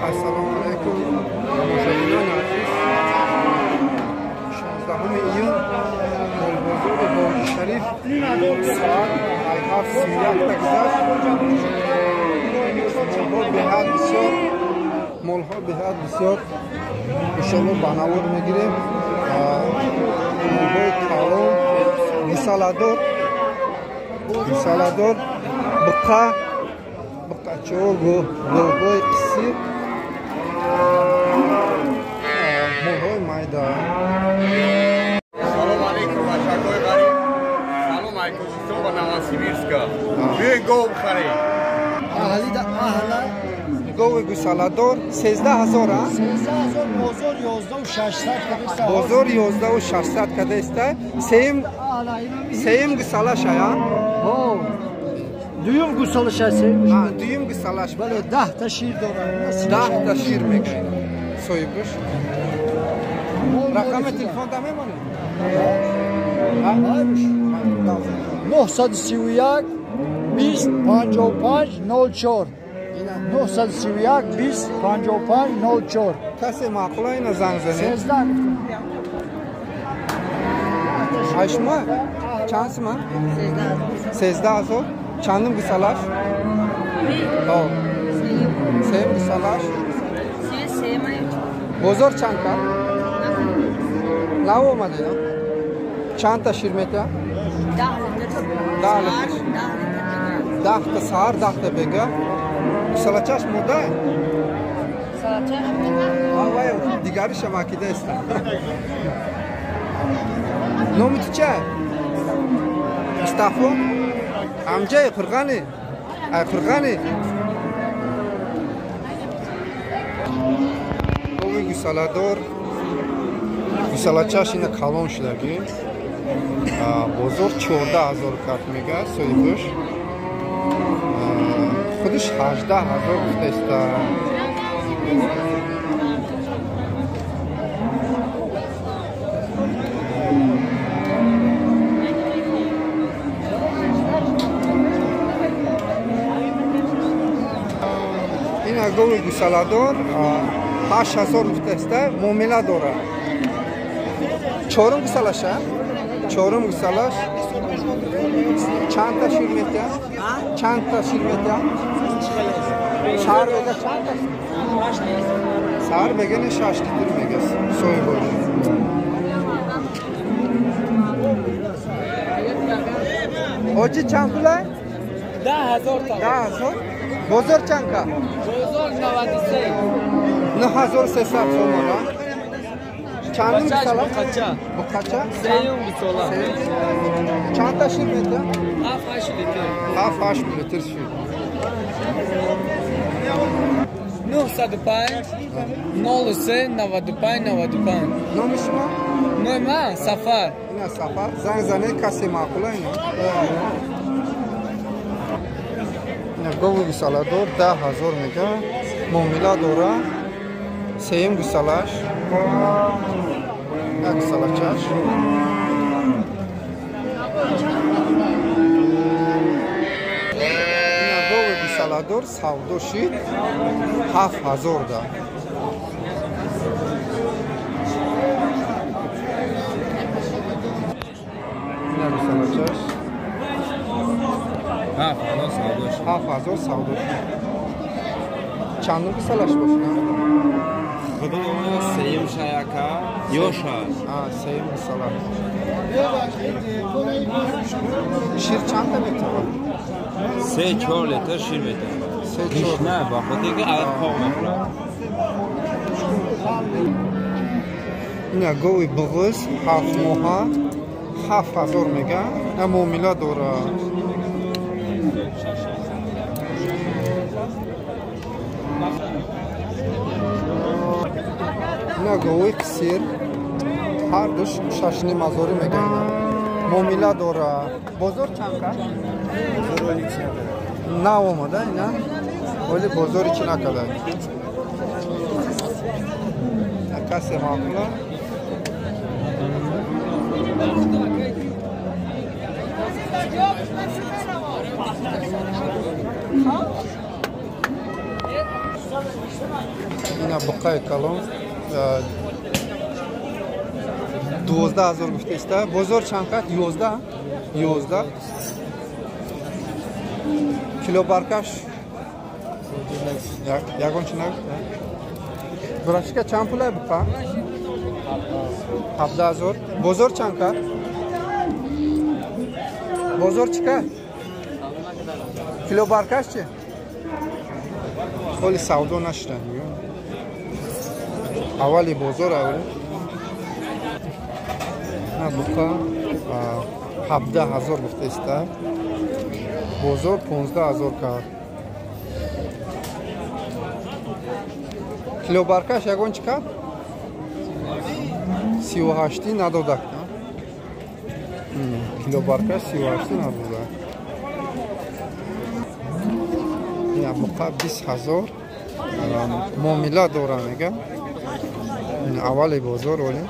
Ассалому алайкум, тамошобинони азиз. 16 июн молбозори Боғи Шариф соат 7:31 гузашт. Молҳо беҳад бисёр, молҳо беҳад бисёр. Иншоалло ба навор мегирем. Молҳои калон, гусаладор, гусаладор, буқа, буқачо, говҳои қисир, молҳои майда. Салом алейкум, бачакои ғариб. Салом ай Тоҷикистон ба Новосибирска. Биёед гов бихаред. Аҳлида аҳла. Гови гусаладор 13 000, а? 13 000, бозор 11 600 кадеста. Бозор 11 600 кадеста. Сеюм, сеюм гусалаш, ая? Ҳо. Дуюм гусалаш аст. Дуюм гусалаш. Бале, 10 та шир дорад. 10 та шир мегӯяд соҳибаш. Рақами телефон да мемонед? 931 20 55 04, 931 20 55 04. Касе маъқула, ина занг занед. 13. Ай шумо чанд сума? 13 000. Чандум гусалаш? Сеюм гусалаш. Бозор чанд кард? Нав омадед? Чандта шир метиҳад? 10 литр. 10 та саҳар, 10 та бега. Гусалачаш мода? Вай, дигариша макидаеста. Номи ту чия? Мустафо. Амҷаи қурғани, ай қурғани. Гови гусаладор, гусалачаш ина калон шудагӣ. Бозор 14 000 кард мега соҳибаш, худаш 18 000 гуфтаиста. Ина гови гусаладор 8000 гуфтаиста, муомила дорад. Чорум гусалаша, чорум гусалаш. Чандта шир метиҳад? Чандта шир метиҳад? Саҳар бега чандта? Саҳар бега не, 6 литр мега соҳибош. Оҷи, чанд пула? 10 000. 10 000. Бозор чанд кард? Бозор 93. 9300 сомона. Чандум гусала? Буқача. Сеюм гусола. Чандта шир метиҳад? 7-8 литр. 7-8 литр шир. 905 03 95 95. Номи шумо? Номи ман Сафар. Ина Сафар. Занг занед, касе маъқула. Ина гови гусаладор 10 000 мега, муомила дора. Сеюм гусалаш, як гусалачаш. Ина гови гусаладор савдо шид 7000 да. Ина гусалачаш. 7000 савдо шид. 7000 савдо шид. Чандум гусалаш бошад? Худо сеюм шаяка ёша. Сеюм гусала. Шир чандта метавад? 3-4 литр шир метавад. Гишна, ба хотире ки арқоқ мехӯрад. Ина гови буғуз 7 моҳа 7000 мега, на муомила дорад. Ина гови қисир, ҳардуш 6,5 ҳазорӣ мега, ина муомила дорад. Бозор чанд кард? Нав омада ина, вале бозори чӣ накарда. Касе маъқула. Ина буқаи калон 12 000 гуфтеста. Бозор чанд кард? 11, 11. Кило баркаш ягон чи нагуфт. Братишка, чанд пулай буқа? 17 000. Бозор чанд кард? Бозор чӣ кард? Кило баркаш чи? Холи савдо нашида. Аввали бозор аввали. На буқа 17 000 гуфтеста. Бозор 15 000 кард. Кило баркаш ягон чӣ кард? 38-ти надодак. Кило баркаш 38-ти надодак. Ина буқа 20 000 муомила дора мега. Аввали бозор оли.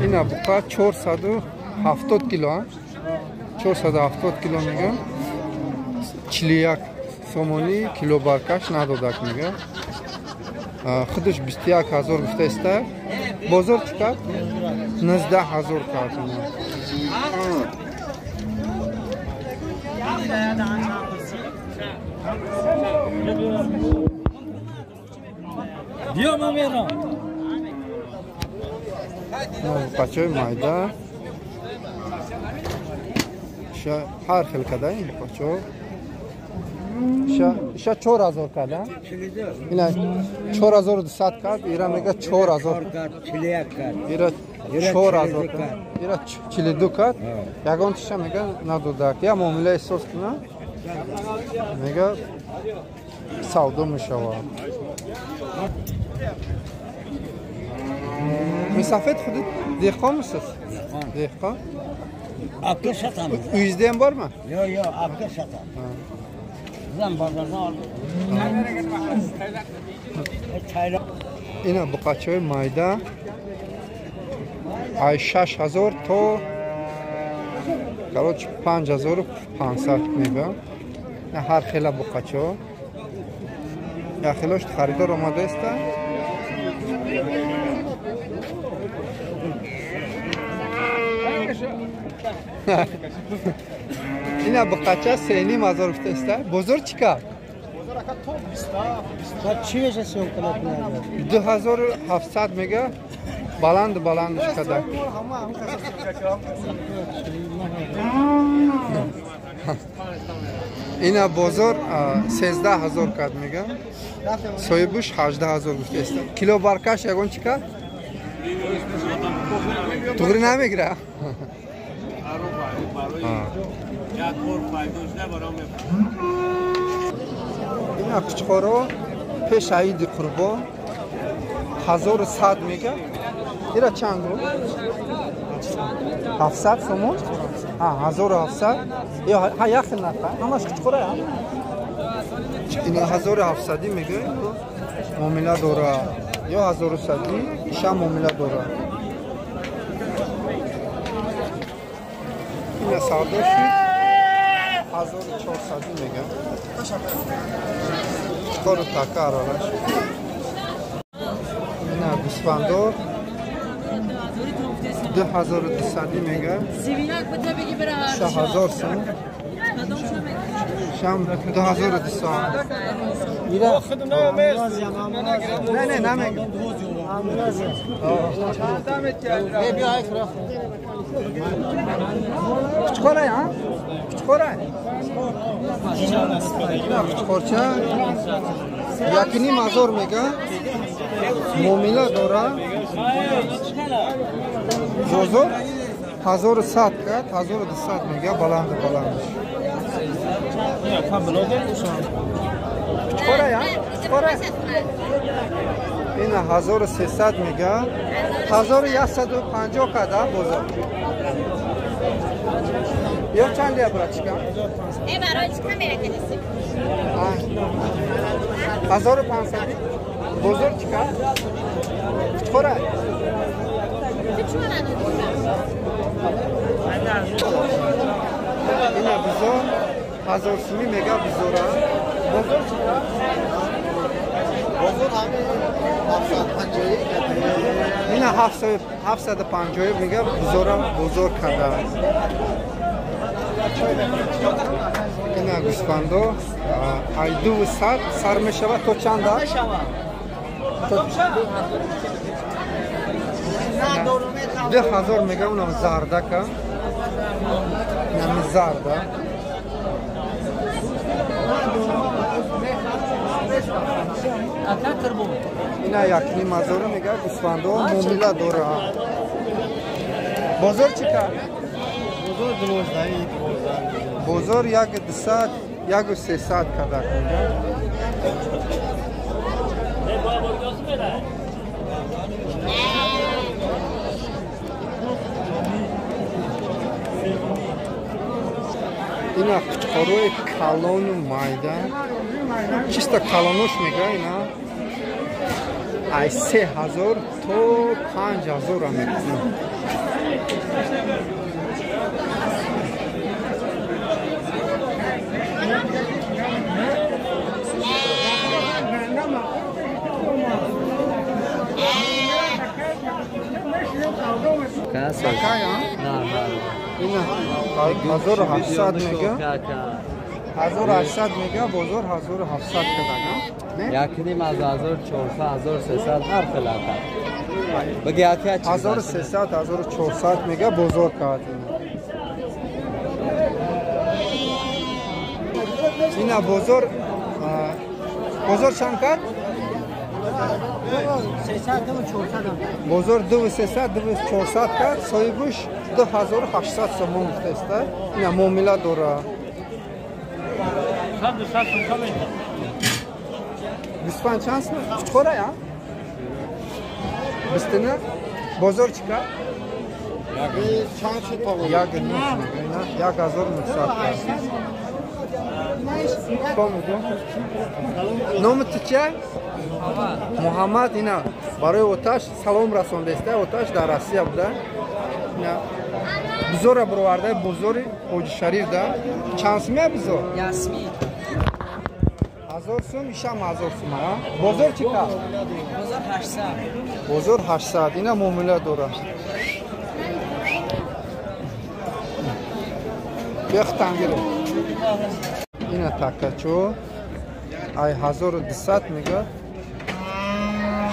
Ина буқа 470 кило, 470 кило мега. 41 сомонӣ кило баркаш надодак мега. Худаш 21 000 гуфтаиста. Бозор чӣ кард? 19 000 кард. Биё, ман мерам. Бачаҳои майда ҳар хел када ин бачаҳо. Иша 4000 карда. Ина 4200 кард, ира мега 4000. Ира 4000 кард. Ира 42 кард. Ягон тиша мега надодак. Я муомила эҳсос кунам. Мега савдо мешавад. Мусафед худи деҳқон мисиz? Деҳқон. Apka satan. Uyuzda ham bormi? Yo'q, yo'q, apka satan. Bizam bozordan oldik. Ина буқачаҳои майда ай 6000 то, короче, 5500 мега. Ҳар хела буқачаҳо. Як хелош харидор омадааста. Ина буқача 3500 гуфтааста. Бозор чӣ кард? 2700 мега. Баланд баландш када. Ина бозор 13 000 кард мега. Соҳибуш 18 000 гуфтааста. Кило баркаш ягон чӣ кард? Туғри намегира? Ина қучқоро пеш аиди қурбон 1100 мега. Ира чанд гу? 700 сомон? 1700. Ё як хел нарх, ҳамаш қучқора. Ина 1700 мега, муомила дора. Ё 1100 иша муомила дора. Ина савдо шуд 1400 мега. Кору така аралаш. Ина гӯсфандор 2200 мега. 6000 сом. Шам 2200. Не, не, намегам. Қучқора, а? Қучқора. Ина қучқорча 1500 мега. Муомила дора. Бозор 1100 кард, 1200 мега, баланду баландш. Қучқора, я? Қучқора. Ина 1300 мега. 1150 кард, а бозор. Ё чанд я, братишка? Э, барои чӣ камера кардиси? 1500. Бозор чӣ кард? Қучқора. Ту чӣ надодӣ? Ина бизор 1000 сумӣ мега бизора. Бозор чӣ қадр? Бозор ҳамин 750 кадр. Ина 750 мега бизора бозор карда. Ина гӯсфандо ай 200 сар мешавад то чанда? 2000 мега унам зардака. Нами зарда. Ина 1,5 ҳазор мега гӯсфандо муомила дора. Бозор чӣ кард? Бозор 12. Бозор 1200, 1300 кадак мега. Ина қучқорои калону майда. Чиста калонош мега ина ай 3000 то 5000 мекунад. Какая? Ина 1800 мега. 1800 мега, бозор 1700 кадага. Якним аз 1400, 1300 ҳар хел ака. Баги ака 1300, 1400 мега бозор кард. Ина бозор бозор чанд кард? Бозор 2300, 2400 кард, соҳибаш 2800 сомон гуфтааст. Ина муомила дора. 25 чанд сом? Қучқора я? 29. Бозор чӣ кард? Чанд шуд то? 1 9 мега, ина 1900 кард. Номи ту чия? Муҳаммад. Ина барои оташ салом расондаиста. Оташ дар Россия буда. Ина бизора бироварда бозори Ҳоҷи Шариф да. Чанд сумия бизор? Ясмин. 1000 сум, ишам 1000 сум. Бозор чӣ кард? Бозор 800. Бозор 800. Ина муомила дора. Бехтангире. Ина такачо ай 1200 мега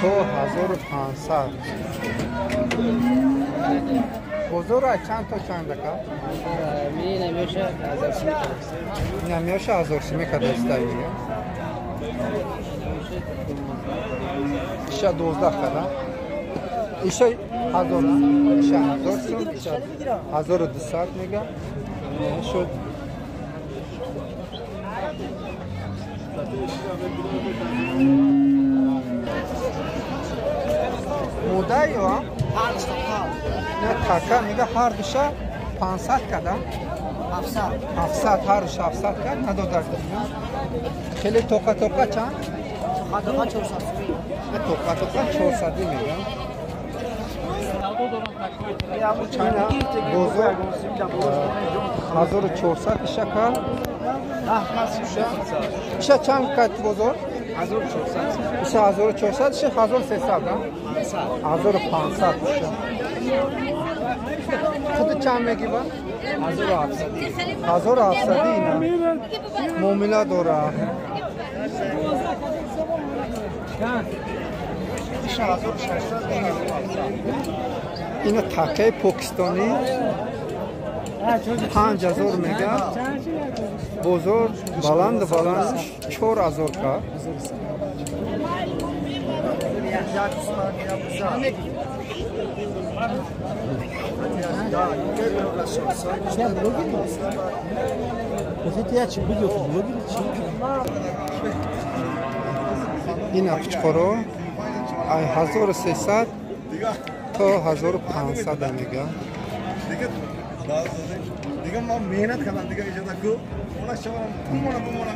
то 1500. Бозор ай чанд то чанд ака? Намеша 1000 сум. Намеша 1000 сум када истай мега. Иша 12 када. Иша 1000, иша 1000 сум, иша 1200 мега. Шуд. Мода ё? Не така мега ҳар душа 500 када. 700. 700 ҳар душа 700 кад надодар. Хеле тоқа тоқа чанд? Тоқа 400. Тоқа тоқа 400 мега. Ина бозор 1400 иша кард. Иша чанд кард бозор? 1400. Иша 1400, иша 1300, а? 1500 иша. Худ чанд мегиба? 1700. 1700 ина. Муомила дора. Иша 1600. Ина такаи покистонӣ 5000 мега. Бозор баланд баланд 4000 кард. Ина қучқоро ай 1300 то 1500 мега. Дига ман меҳнат кардам, дига иҷоза ку. Она шавам, бумона бумона.